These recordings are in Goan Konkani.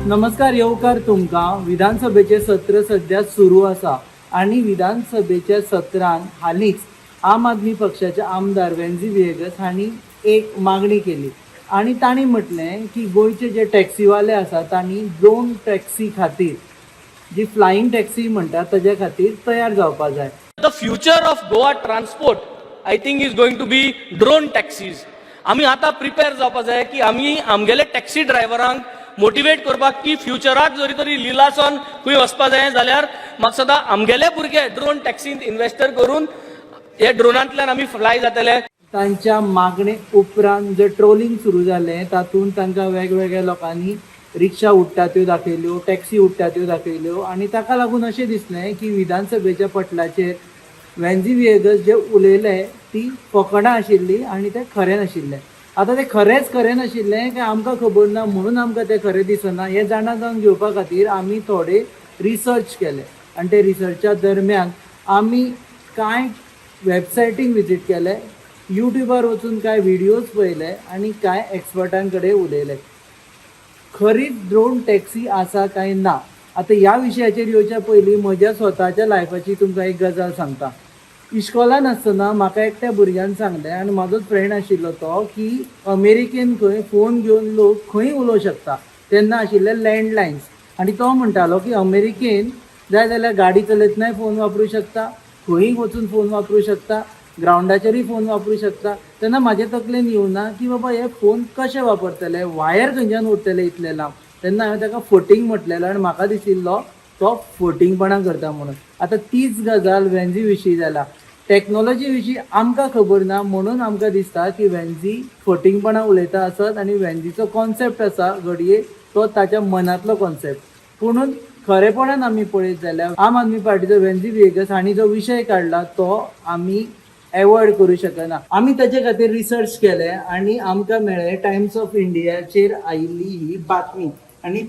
नमस्कार, येवकार तुमकां. विधानसभेचें सत्र सध्या सुरू आसा आनी विधानसभेच्या सत्रान हालींच आम आदमी पक्षाचे आमदार वेन्झी व्हिएगस हांणी एक मागणी केली आनी तांणी म्हटलें की गोंयचे जे टॅक्सीवाले आसा तांणी ड्रोन टॅक्सी खातीर, जी फ्लायींग टॅक्सी म्हणटात, ताज्या खातीर तयार जावपा जाय. The future of Goa transport, I think, is going to be drone taxis. आमी आतां प्रिपेर जावपा जाय की आमी आमगेले टॅक्सी ड्रायव्हरांक मोटिवेट करपाक की फ्युचराक जरी तरी लिलासान खंय वचपा जाय जाल्यार म्हाका सदां आमगेले भुरगे ड्रोन टॅक्सींत इन्वेस्ट करून हे ड्रोनांतल्यान आमी फ्लाय जातले. तांच्या मागणे उपरांत जे ट्रोलिंग सुरू जालें, तातूंत तांकां वेगवेगळ्या लोकांनी रिक्षा उडटा त्यो दाखयल्यो, टॅक्सी उडटा त्यो दाखयल्यो आनी ताका लागून अशें दिसलें की विधानसभेच्या पटलाचेर वेन्झी व्हिएगस जे उलयले ती फकाणां आशिल्ली आनी तें खरें नाशिल्लें. आतां तें खरेंच खरें नाशिल्लें काय आमकां खबर ना म्हणून आमकां तें खरें दिसना, हें जाणा जावन घेवपा खातीर आमी थोडे रिसर्च केले आनी ते रिसर्चा दरम्यान आमी कांय वेबसायटींक विजीट केले, युट्युबार वचून कांय व्हिडियोज पळयले आनी कांय एक्सपर्टां कडेन उलयले. खरीच ड्रोन टॅक्सी आसा काय ना? आतां ह्या विशयाचेर येवच्या पयलीं म्हज्या स्वताच्या लायफाची तुमकां एक गजाल सांगता. इश्कोलान आसतना म्हाका एकट्या भुरग्यान सांगलें आनी म्हाजोच फ्रेंड आशिल्लो तो, की अमेरिकेन खंय फोन घेवन लोक खंय उलोवं शकता. तेन्ना आशिल्ले लँडलायन्स आनी तो म्हणटालो की अमेरिकेन जाय जाल्यार गाडी चलयतनाय फोन वापरूं शकता, खंयी वचून फोन वापरूं शकता, ग्रावंडाचेरूय फोन वापरूं शकता. तेन्ना म्हाजे तकलेन येवना की बाबा, हे फोन कशे वापरतले, वायर खंयच्यान उरतले इतले लांब? तेन्ना हांवें ताका फटींग म्हटलेलो आनी म्हाका दिशिल्लो तो फटींगपणां करता म्हणून. आतां तीच गजाल वेन्झी विशीं जाला. टॅक्नोलॉजी विशीं आमकां खबर ना म्हणून आमकां दिसता की वेन्झी फटींगपणां उलयता आसत आनी वेन्झीचो कॉन्सेप्ट आसा घडये तो ताच्या मनांतलो कॉन्सेप्ट. पुणून खरेपणान आमी पळयत जाल्यार आम आदमी पार्टीचो वेन्झी व्हिएगस हांणी जो विशय काडला तो आमी एवॉयड करूं शकना. आमी ताचे खातीर रिसर्च केले आनी आमकां मेळ्ळें टायम्स ऑफ इंडियाचेर आयिल्ली ही बातमी आनी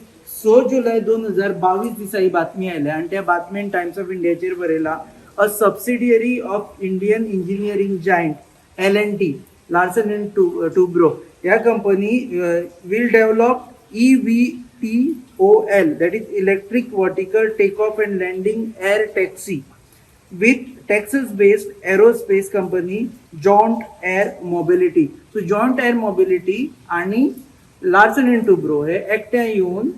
6 जुलय 2022 दिसा ही बातमी आयल्या आनी त्या बातमेन टायम्स ऑफ इंडियाचेर बरयला, "A subsidiary of Indian engineering giant L&T, Larsen and Toubro ह्या company, will develop eVTOL, that is electric vertical take off and landing air taxi, with Texas-based aerospace company Jaunt Air Mobility." So Jaunt Air Mobility आणि Larsen and Toubro हे एकठांय येवन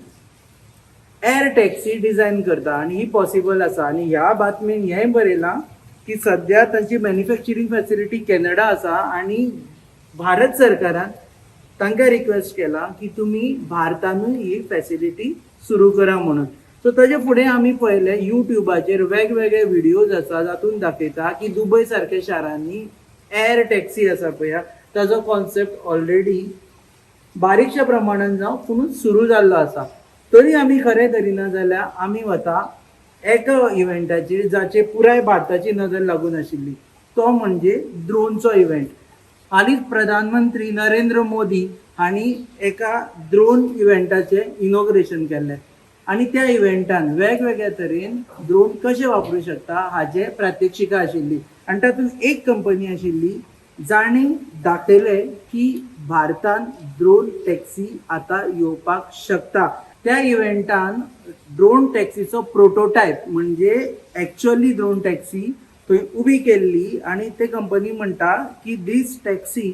एअर टॅक्सी डिझायन करता आनी ही पॉसिबल आसा. आनी ह्या बातमेन हेंय बरयलां की सद्या तांची मॅन्युफॅक्चरींग फॅसिलिटी कॅनडा आसा आनी भारत सरकारान तांकां रिक्वेस्ट केला की तुमी भारतानूय ही फॅसिलिटी सुरू करा म्हणून. सो ताजे फुडें आमी पळयलें, युट्युबाचेर वेगवेगळे व्हिडियोज आसा जातून दाखयता की दुबय सारक्या शारांनी एअर टॅक्सी आसा पळया, ताजो कॉन्सेप्ट ऑलरेडी बारीकशा प्रमाणान जावं पुणून सुरू जाल्लो आसा. तरी आमी खरें धरिना जाल्यार आमी वता एका इव्हेंटाचेर जाचेर पुराय भारताची नदर लागून आशिल्ली, तो म्हणजे ड्रोनचो इव्हेंट. हालींच प्रधानमंत्री नरेंद्र मोदी हांणी एका ड्रोन इव्हेंटाचें इनॉग्रेशन केल्लें आनी त्या इव्हेंटान वेगवेगळ्या तरेन ड्रोन कशे वापरूं शकता हाजें प्रात्यक्षिकां आशिल्ली आनी तातूंत एक कंपनी आशिल्ली जाणी दाखयलें की भारतान ड्रोन टॅक्सी आतां येवपाक शकता. त्या इव्हेंटान ड्रोन टॅक्सीचो प्रोटोटायप, म्हणजे एक्च्युअली ड्रोन टॅक्सी थंय उबी केल्ली आनी ते कंपनी म्हणटा की दीस टॅक्सी,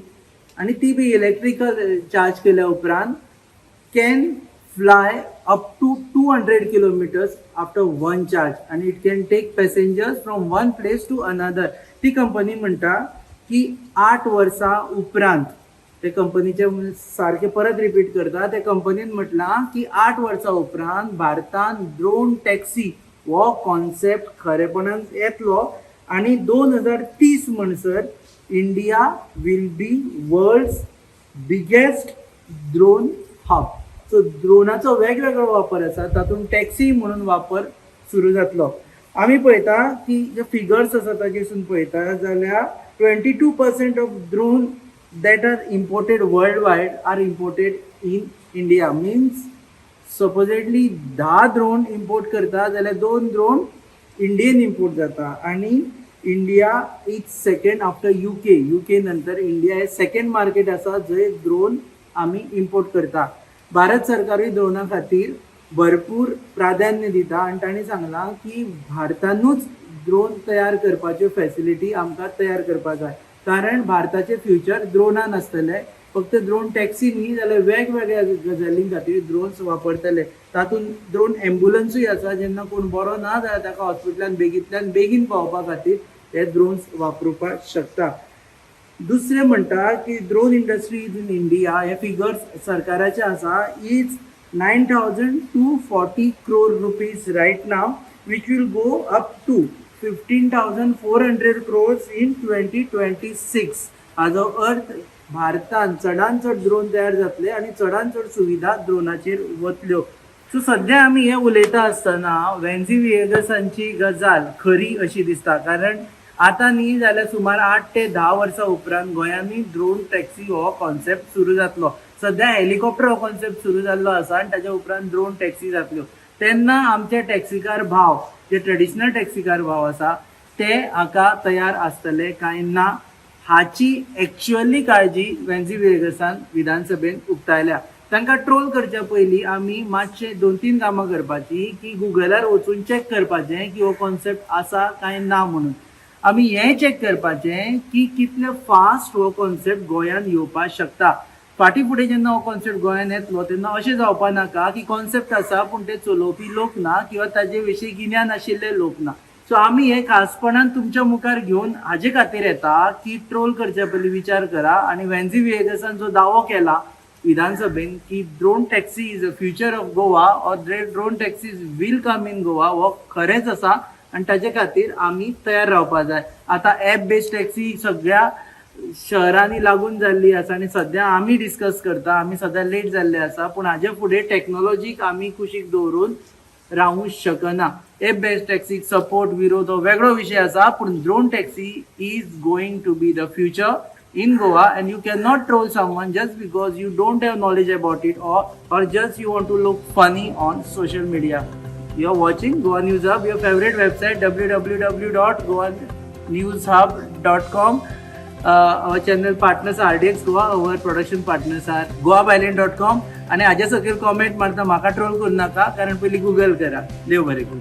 आनी ती बी इलेक्ट्रिकल चार्ज केल्या उपरांत, can fly up to 200 kilometers after one charge and it can take passengers from one place to another. ती कंपनी म्हणटा की 8 वर्सां उपरांत, ते कंपनीचे सारखे परत रिपीट करता, ते कंपनीन म्हटलां की 8 वर्सां उपरांत भारतान ड्रोन टॅक्सी हो कॉन्सेप्ट खरेपणान येतलो आनी 2030 म्हणसर India will be world's biggest drone hub. So ड्रोनाचो वेगवेगळो वापर आसा, तातूंत टॅक्सी म्हणून वापर सुरू जातलो. आमी पळयता की जे फिगर्स आसा ताजेसून पळयता जाल्यार 22% of drone that are imported worldwide are imported in India. Means supposedly 10 drone import करता जाल्यार दोन ड्रोन इंडियन इम्पोर्ट जाता आनी India is second after UK. UK नंतर इंडिया हे सेकंड मार्केट आसा जंय ड्रोन आमी इम्पोर्ट करता. भारत सरकारूय ड्रोना खातीर भरपूर प्राधान्य दिता आनी तांणी सांगलां की भारतानूच ड्रोन तयार करपाच्यो फॅसिलिटी आमकां तयार करपाक जाय, कारण भारताचें फ्युचर ड्रोनान आसतलें. फक्त ड्रोन टॅक्सी न्ही जाल्यार वेगवेगळ्या गजालीं खातीर ड्रोन्स वापरतले. तातूंत ड्रोन एम्बुलन्सूय आसा. जेन्ना कोण बरो ना जाल्यार ताका हॉस्पिटलान बेगींतल्यान बेगीन पावोवपा खातीर हे ड्रोन्स वापरुपाक शकता. दुसरें म्हणटा की drone industry is in India, hey figures सरकाराचे आसा, is ₹9240 crore right now, which will go up to 15,400 crores in 2026. हाजो अर्थ भारतान चडान चड ड्रोन तयार जातले आनी चडान चड सुविधा ड्रोनाचेर वतल्यो. सो सद्या आमी हें उलयता आसतना वेन्झी विएगसांची गजाल खरी अशी दिसता, कारण आतां न्ही जाल्यार सुमार 8 ते 10 वर्सां उपरांत गोंयांनी ड्रोन टॅक्सी हो कॉन्सेप्ट सुरू जातलो. सद्या हेलिकॉप्टर हो कॉन्सेप्ट सुरू जाल्लो आसा आनी ताच्या उपरांत ड्रोन टॅक्सी जातल्यो. तेन्ना आमचे टॅक्सीकार भाव, जे ट्रेडिशनल टॅक्सीकार भाव आसा, ते हाका तयार आसतले काय ना हाची एक्च्युअली काळजी वेन्झी विएगसान विधानसभेत उक्तायल्या. तांकां ट्रोल करच्या पयलीं आमी मातशे दोन तीन कामां करपाची की गुगलार वचून चॅक करपाचें की हो कॉन्सेप्ट आसा काय ना म्हणून. आमी हें चॅक करपाचें की कितले फास्ट हो कॉन्सेप्ट गोंयांत येवपाक शकता. फाटीं फुडें जेन्ना हो कॉन्सेप्ट गोंयांत येतलो तेन्ना अशें जावपा नाका की कॉन्सेप्ट आसा पूण ते चलोवपी लोक ना किंवा ताजे विशीं गिन्यान आशिल्ले लोक ना. सो आमी हे खासपणान तुमच्या मुखार घेवन हाजे खातीर येता की ट्रोल करच्या पयलीं विचार करा. आनी वेन्झी विएगसान जो दावो केला विधानसभेन की drone taxi is a future of Goa or drone taxis will come in Goa, हो खरेंच आसा आनी ताजे खातीर आमी तयार रावपा जाय. आतां एप बेस्ड टॅक्सी सगळ्या शहरांनी लागून जाल्ली आसा आनी सद्या आमी डिस्कस करता. आमी सद्या लेट जाल्ले आसा, पूण हाजे फुडें टॅक्नोलॉजीक आमी कुशीक दवरून रावूंक शकना. एप बेस्ड टॅक्सीक सपोर्ट विरोध हो वेगळो विशय आसा, पूण drone taxi is going to be the future in Goa and you cannot troll someone just because you don't have knowledge about it or just you want to look funny on social media. You are watching Goa News Hub, your favorite website, www.goanewshub.com. Our channel partners are RDX Goa, our production partners are goabyline.com. आणि हाज्या सकयल कॉमेंट मारता, म्हाका ट्रोल करू नाका, कारण पयलीं गुगल करा. देव बरें करूं.